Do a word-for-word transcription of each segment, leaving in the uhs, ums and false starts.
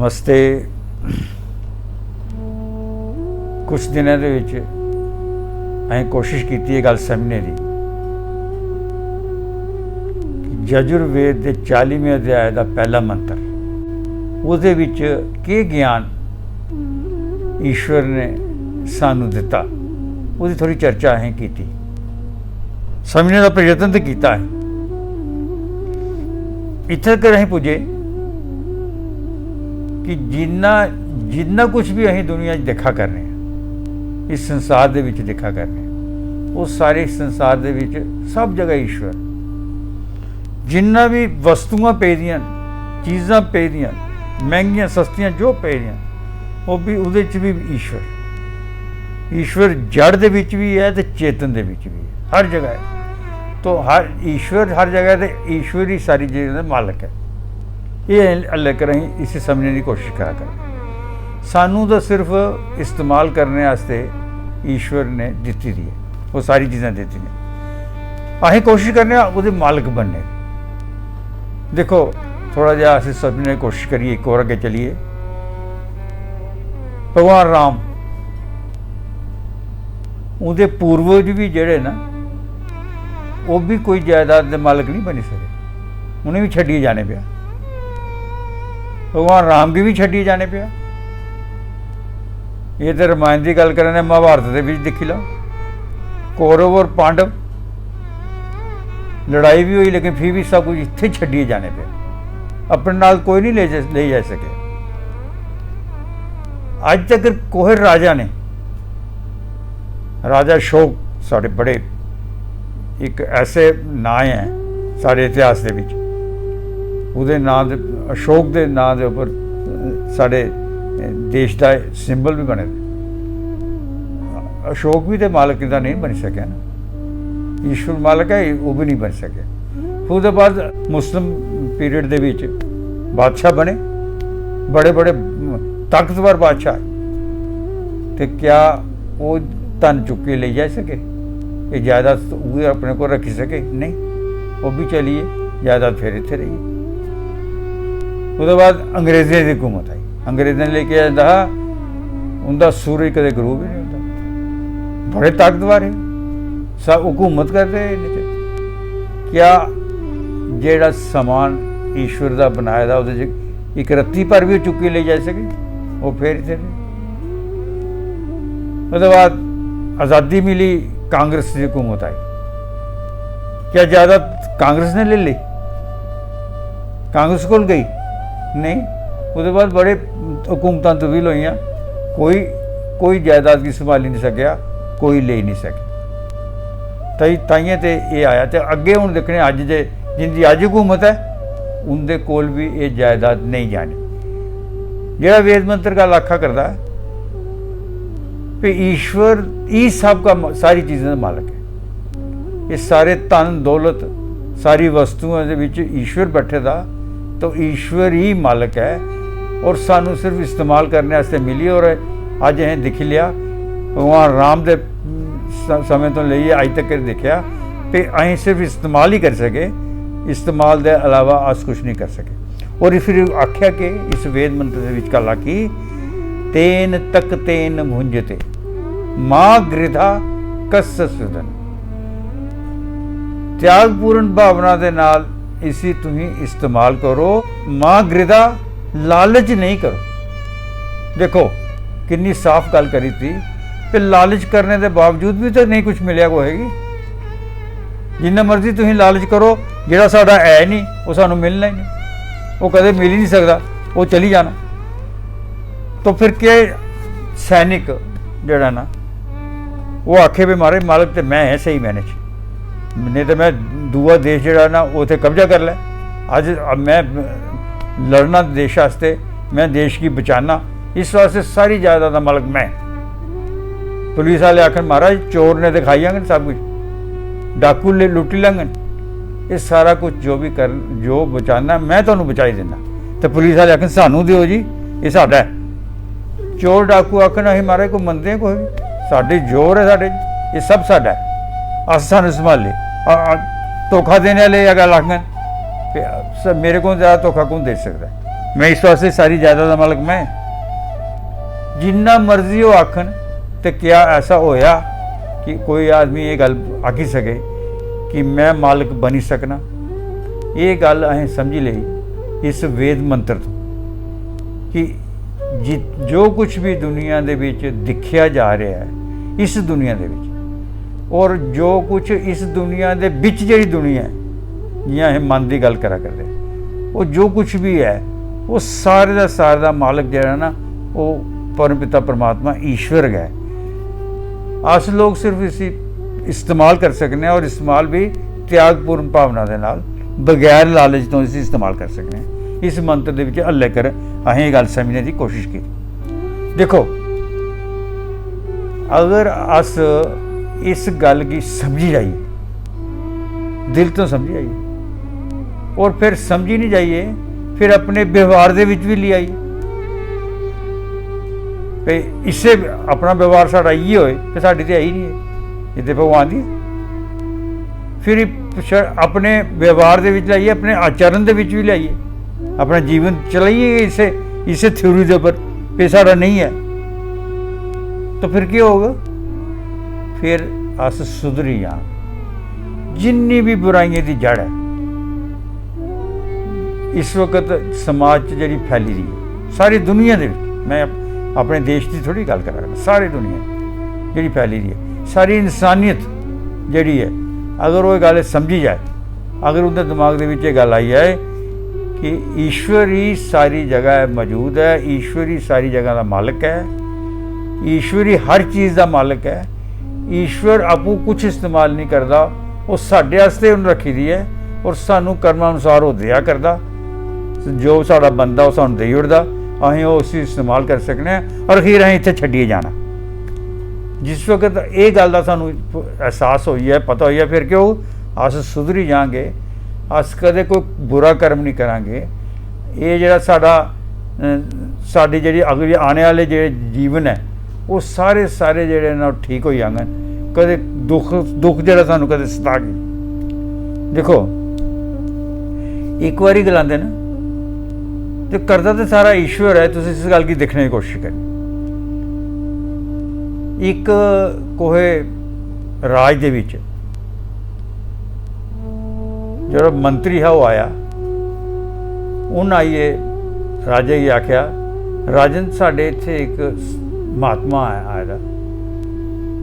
नमस्ते। कुछ दिनें दे विच असें कोशिश कीती एह् गल्ल समझने दी कि यजुर्वेद दे चालीमें अध्याय दा पैह्ला मंत्र, ओह्दे विच केह् ज्ञान ईश्वर ने सानू दित्ता, ओह्दी थोह्ड़ी चर्चा असें कीती। समझने दा प्रयत्न ते कीता ऐ। इत्थें तगर असीं पुज्जे कि जिन्ना, जिन्ना कुछ भी असीं दुनिया च दिक्खा करने आं, इस संसार दे विच दिक्खा करने आं, ओह् सारे संसार दे विच सब जगह ईश्वर। जिन्ना भी वस्तुआं पेदियां न, चीज़ां पेदियां न, मैंह्गियां सस्तियां जो पेदियां न, ओह् भी, ओह्दे च भी ईश्वर। ईश्वर जड़ दे विच भी ऐ ते चेतन दे विच भी ऐ, हर जगह ऐ। तो हर ईश्वर हर जगह, ते ईश्वर ही सारी चीज़ें दा मालक ऐ। एह् हल्ले कर असीं इसी समझने दी कोशिश करा कर। सानू तो सिर्फ इस्तेमाल करने आस्तै ईश्वर ने दित्ती दी ऐ, ओह् सारी चीज़ां दित्ती दियां। असीं कोशिश करने आं ओह्दे मालक बनने दी। दिक्खो, थोह्ड़ा जेहा अस समझने दी कोशिश करिए, इक होर अग्गें चलिए। भगवान राम, उं'दे पूर्वज बी जेह्ड़े न, ओह् बी कोई जायदाद दे मालक नहीं बनी सके, उ'नें बी छड्डियै जाने पेआ। भगवान राम गी बी छड्डियै जाने पेआ। एह् ते रामायण दी गल्ल करा ने, महाभारत दे बिच दिक्खी लैओ, कौरव और पांडव, लड़ाई भी होई, लेकिन फ्ही बी सब कुछ इत्थै छड्डियै जाने पेआ। अपने नाल कोई नहीं ले जा, लेई जाई सके। अज्ज तक कोहे राजा ने, राजा अशोक साढ़े बड़े इक ऐसे नांऽ ऐ साढ़े इतिहास दे बिच, ओह्दे नांऽ दे, अशोक दे नांऽ दे उप्पर साढ़े देश दा सिंबल भी बने दे। अशोक भी ते मालक दा नहीं बनी सकेआ ना, ईश्वर मालक ऐ, ओह् भी नहीं बनी सकेआ। फिर ओह्दे बाद मुस्लिम पीरियड दे बिच बादशाह बने, बड़े बड़े ताकतवर बादशाह। ते क्या ओह् धन चुक्कियै लेई जाई सके? एह् जायदाद उ'ऐ अपने कोल रक्खी सके? नहीं, ओह् बी चली गे, जायदाद फिर इत्थै रेही। ओह्दे बाद अंग्रेजें दी हुकूमत आई। अंग्रेजें लेई केह् होंदा हा, उं'दा सुर ही कदें गुरूब ही नहीं होंदा। बड़े ताकतवर हे, सब हुकूमत करदे हे इन्ने चिर। क्या जेह्ड़ा समान ईश्वर दा बनाए दा, ओह्दे च इक रत्ती भर बी चुक्की लेई जाई सके? ओह् फिर इत्थै रेह्। ओह्दे बाद आज़ादी मिली, कांग्रेस दी हुकूमत आई। क्या जायदाद कांग्रेस ने लेई लेई? कांग्रेस कोल गई? नहीं। ओह्दे बाद बड़े हुकूमतां तब्दील होइयां, कोई, कोई जायदाद गी संभाली नहीं सकेआ, कोई लेई नहीं सकेआ। ताई, ताइयें ते एह् आया। ते अग्गें हून दिक्खने, अज्ज दे, जिंदी अज्ज हुकूमत ऐ, उंदे कोल भी एह् जायदाद नहीं जानी। जेह्ड़ा वेद मंत्र गल्ल आखा करदा ऐ, भी ईश्वर ही सब का म-, सारी चीजें दा मालक ऐ। एह् सारे धन दौलत, सारी वस्तुएं दे बिच ईश्वर बैठे दा, तो ईश्वर ही मालक ऐ। और सानू सिर्फ इस्तेमाल करने आस्तै मिली। और अज्ज असें दिक्खी लिया, भगवान राम दे स-, समें तो लेइयै अज्ज तक दिक्खेआ, ते असें सिर्फ इस्तेमाल ही करी सके, इस्तेमाल दे अलावा अस कुछ नहीं कर सके। और फिर आखेआ कि इस वेद मंत्र दे विच गल्ल आखी, "तेन तक तेन भुंजते, मां गृधा कस्य सुधन।" त्यागपूर्ण भावना दे नाल इसी तुहीं इस्तेमाल करो, मां गृधा, लालच नहीं करो। देखो, किन्नी साफ गल्ल करी दी। ते लालच करने दे बावजूद भी ते नहीं कुछ मिलेआ कुसै गी। जिन्ना मर्जी तुसीं लालच करो, जेह्ड़ा साढ़ा है नहीं, ओह् सानूं मिलना ही नहीं, ओह् कदें मिली नहीं सकदा, ओह् चली जाना। तो फिर केह् सैनिक जेह्ड़ा ना, ओह् आखे भी, "महाराज, मालक ते मैं ऐ स्हेई मैने च, नेईं ते मैं दूआ देश जेह्ड़ा ना, ओह् इत्थै कब्जा करी लै। अज्ज मैं लड़ना देश आस्तै, मैं देश गी बचाना, इस वास्ते सारी जायदाद दा मालक मैं।" पुलिस आह्ले आखन, "महाराज, चोर ने ते खाई जाङन सब कुछ, डाकू ले लुट्टी लैङन, एह् सारा कुछ जो भी कर, जो बचाना, मैं तुहानू बचाई दिन्ना।" ते पुलिस आह्ले आखन, "सानू देओ जी, एह् साढ़ा ऐ।" चोर डाकू आखन, "असीं महाराज कोई मंदे आं कोई बी, साढ़े जोर ऐ साढ़े च, एह् सब साढ़ा ऐ, अस सानू संभाले।" आ, आ, धोखा देने आह्ले एह् गल्ल आखङन कि स-, मेरे कोला ज्यादा धोखा कौन देई सकदा ऐ? मैं इस वास्ते सारी जायदाद दा मालक मैं। जिन्ना मर्जी ओह् आखन, ते क्या ऐसा होया कि कोई आदमी एह् गल्ल आखी सके कि मैं मालक बनी सकना? एह् गल्ल असें समझी लेई इस वेद मंत्र तो कि जि-, जो कुछ भी दुनिया दे बिच दिक्खेआ जा रहा है, इस दुनिया दे बिच, और जो कुछ इस दुनिया दे बिच जेह्ड़ी दुनिया ऐ, जि'यां असें मन दी गल्ल करा करदे, ओह् जो कुछ बी ऐ, ओह् सारे दा सारे दा मालक जेह्ड़ा ना, ओह् परमपिता परमात्मा ईश्वर गै ऐ। अस लोग सिर्फ इसी इस्तेमाल करी सकने आं, और इस्तेमाल बी त्यागपूर्ण भावना दे नाल, बगैर लालच तो इसी इस्तेमाल करी सकने आं। इस मंत्र दे विच हल्ले कर असें एह् गल्ल समझने दी कोशिश की। देखो, अगर अस इस गल्ल गी समझी जाइए, दिल तो समझी जाइए, और फिर समझी नहीं जाइए, फिर अपने व्यवहार दे विच भी लेई आइए। ते इस्सै अपना व्यवहार साढ़ा इ'यै होए ते साढ़ी ते है ही नहीं है, ये ते भगवान दी। फिर श-, अपने व्यवहार दे विच लाइए, अपने आचरण दे विच भी लाइए, अपना जीवन चलाइए इस्सै, इस्सै थ्योरी दे उप्पर, पे साढ़ा नहीं है, तो फिर केह् होग? फिर अस सुधरी जां। जिन्नी भी बुराइयें दी जड़ ऐ, इस वक्त समाज च जेह्ड़ी फैली दी ऐ, सारी दुनिया दे विच, मैं अप-, अपने देश दी थोड़ी गल्ल करा करना, सारी दुनिया जेह्ड़ी फैली दी ऐ, सारी इंसानियत जेह्ड़ी ऐ, अगर ओह् गल्ल समझी जाए, अगर उं'दे दिमाग दे विच एह् गल्ल आई जाए कि ईश्वर ही सारी जगह मौजूद ऐ, ईश्वर ही सारी जगह दा मालक ऐ, ईश्वर ही हर चीज़ दा मालक ऐ, ईश्वर आपूं कुछ इस्तेमाल नहीं करदा, ओह् साढ़े आस्तै उन्न रक्खी दी ऐ और सानू कर्मानुसार ओह् देआ करदा। जो साढ़ा बनदा ओह् सानू देई ओड़दा, असें ओह् उसी इस्तेमाल करी सकने आं और अखीर असें इत्थै छड्डियै जाना। जिस वक्त एह् गल्ल दा सानू एहसास होई जाए, पता होई जाए, फिर केह् होग? अस सुधरी जांगे, अस कदें कोई बुरा कर्म नहीं करांगे। एह् जेह्ड़ा साढ़ा, अ, साढ़ी जेह्ड़ी अगली आने आह्ले जेह्ड़े जीवन ऐ, ओह् सारे, सारे जेह्ड़े न, ओह् ठीक होई जाङन। कदें दुख, दुख जेह्ड़ा सानू कदें सताग निं। दिक्खो, इक बारी गलांदे न ते करदा ते सारा ईश्वर ऐ, तुस इस गल्ल गी दिक्खने दी कोशश करो। इक कोहे राज दे बिच जेह्ड़ा मंत्री हा, ओह् आया। उन्न आइयै राजे गी आखेआ, "राजन, साढ़े इत्थै इक महात्मा आए, आए दा।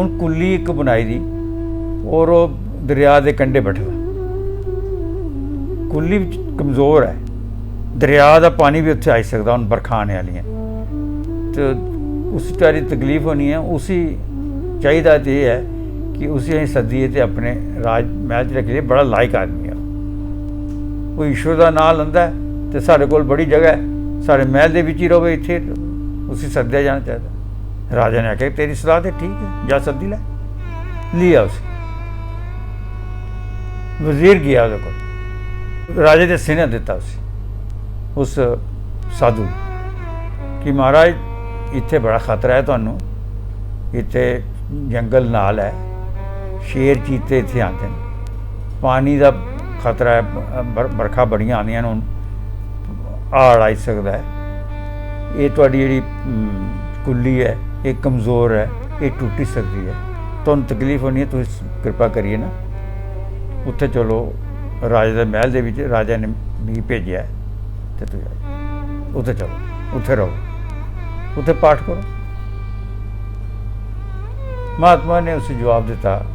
उन्न कुल्ली इक बनाई दी और ओह् दरेआ दे कंढे बैठे दा। कुल्ली कमजोर ऐ, दरेआ दा पानी बी उत्थै आई सकदा, हून बरखा आने आह्ली ऐ। ते उस चाल्ली तकलीफ होनी ऐ, उसी चाहिदा ते एह् ऐ कि उसी असें सद्दियै ते अपने राज मैह्ल च रक्खी लेई, बड़ा लायक आदमी ऐ। ओह् ईश्वर दा नांऽ लैंदा ऐ ते साढ़े कोल बड़ी जगह ऐ, साढ़े मैह्ल दे बिच ही र'वै, इत्थै उसी सद्देआ जाना चाहिदा।" राजा ने आखेआ, "तेरी सलाह ते ठीक ऐ, जा सद्दी लै।" लिया उसी। वजीर गेआ ओह्दे कोल, राजे ने सुनेहा दित्ता उसी, उस साधु गी कि, "महाराज, इत्थै बड़ा खतरा ऐ तुहानू, इत्थै जंगल नाल ऐ, शेर चीते इत्थै आंदे न, पानी दा खतरा ऐ, बर-, बरखा बड़ियां आंदियां न हून, हाड़ आई सकदा ऐ, एह् तुहाडी जेह्ड़ी, उम, कुल्ली ऐ, एह् कमजोर ऐ, एह् टुट्टी सकदी ऐ, तुहानू तकलीफ होनी ऐ, तुस किरपा करियै ना उत्थै चलो, राजे दे मैह्ल दे बिच, राजा ने मिगी भेजेआ ऐ, ते तुस जाओ, उत्थै चलो, उत्थै र'वो, उत्थै पाठ करो।" महात्मा ने उसी जवाब दित्ता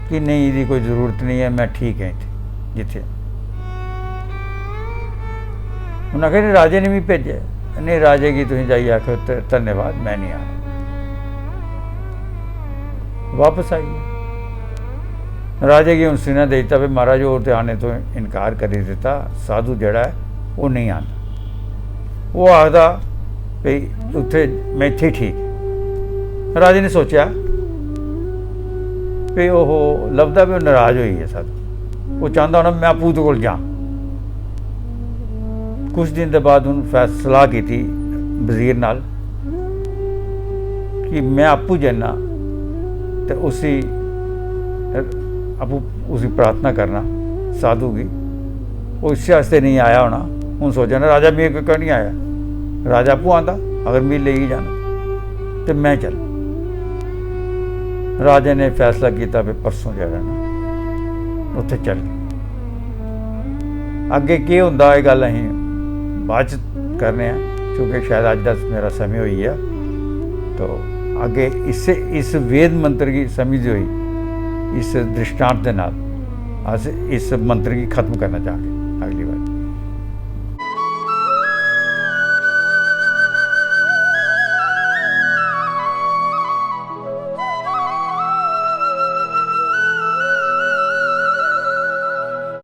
कि, "नेईं, एह्दी कोई जरूरत नेईं ऐ, में ठीक ऐ इत्थै, जित्थै।" उन्नै आखेआ, "नेईं, राजे ने मिगी भेजेआ।" "नेईं, राजे गी तुसीं जाइयै आखो, 'धन्यवाद, में नेईं आना।'" वापस आई गेआ। राजे गी उन्न सुनेहा देई दित्ता, "भाई महाराज, ओह् ते आने तो इनकार करी दित्ता, साधु जेह्ड़ा ऐ, ओह् नेईं आंदा।" ओह् आखदा, "भाई, उत्थै, में इत्थै ठीक।" राजे ने सोचेआ, भाई, ओहो, लभदा भाई ओह् नराज होई गेआ साधु। ओह् चांह्दा होना, "में आपूं ओह्दे कोल जां।" कुछ दिन दे बाद उन्न फैसला कीती वजीर नाल कि में आपूं जन्ना ते उसी, आपूं उसी प्रार्थना करना साधु गी। ओह् इस्सै आस्तै नेईं आया होना हून सोचा ना, राजा मिगी कोई निं आया, राजा आपूं आंदा, अगर मिगी लेइयै जाना ते में चल। राजे ने फैसला कीता, "भी परसों जेह्ड़ा ना, उत्थै चलगे।" अग्गें केह् होंदा, एह् गल्ल असीं बाद च करने आं, क्योंकि शायद अज्ज दा मेरा समें होई गेआ। तो अग्गें इस, इस वेद मंत्र गी समझदे होई, इस दृष्टांत दे नाल अस इस मंत्र गी खत्म करना चाहगे अगली बार।